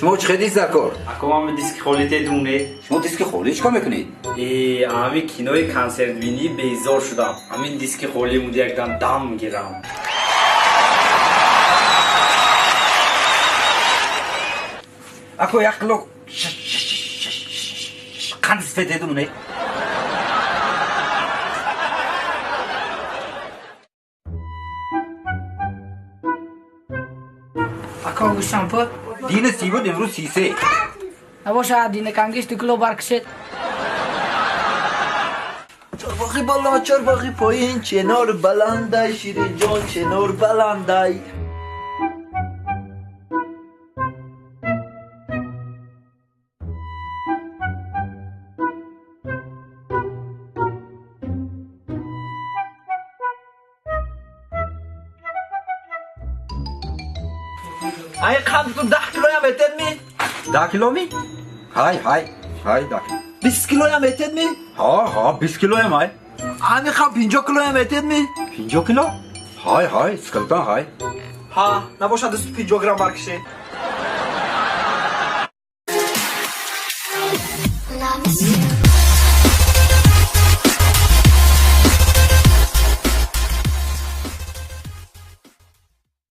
Шумо чӣ хел диск дар кор? Ако, ман диски холӣ тедум, не? Шумо диски холӣ чикор мекунед? Э, ҳамин кинои консертбинӣ безор шудам. Ҳамин диски холӣ муд, якдам дам гирам. Ако, як кило қанди сифед тедум, не? Ако, гӯштам пу? Дина 30 буд, имрӯз 33. Набоша, дина кангиш 2 кило баркишед. Чорбоғи боло, чорбоғи поин, чинор баландай, Ширинҷон, чинор баландай. Ай, қандтун 10 килоям метед ми? 10 кило ми? Ҳай, ҳай, ҳай, 10 кило. 20 килоям метед ми? Ҳа, ҳа, 20 килоям ҳай. Ҳами ха, 50 килоям метед ми? 50 кило? Ҳай, ҳай, скилтон ҳай. Ҳа, набошад, 250 грамм баркише. Love is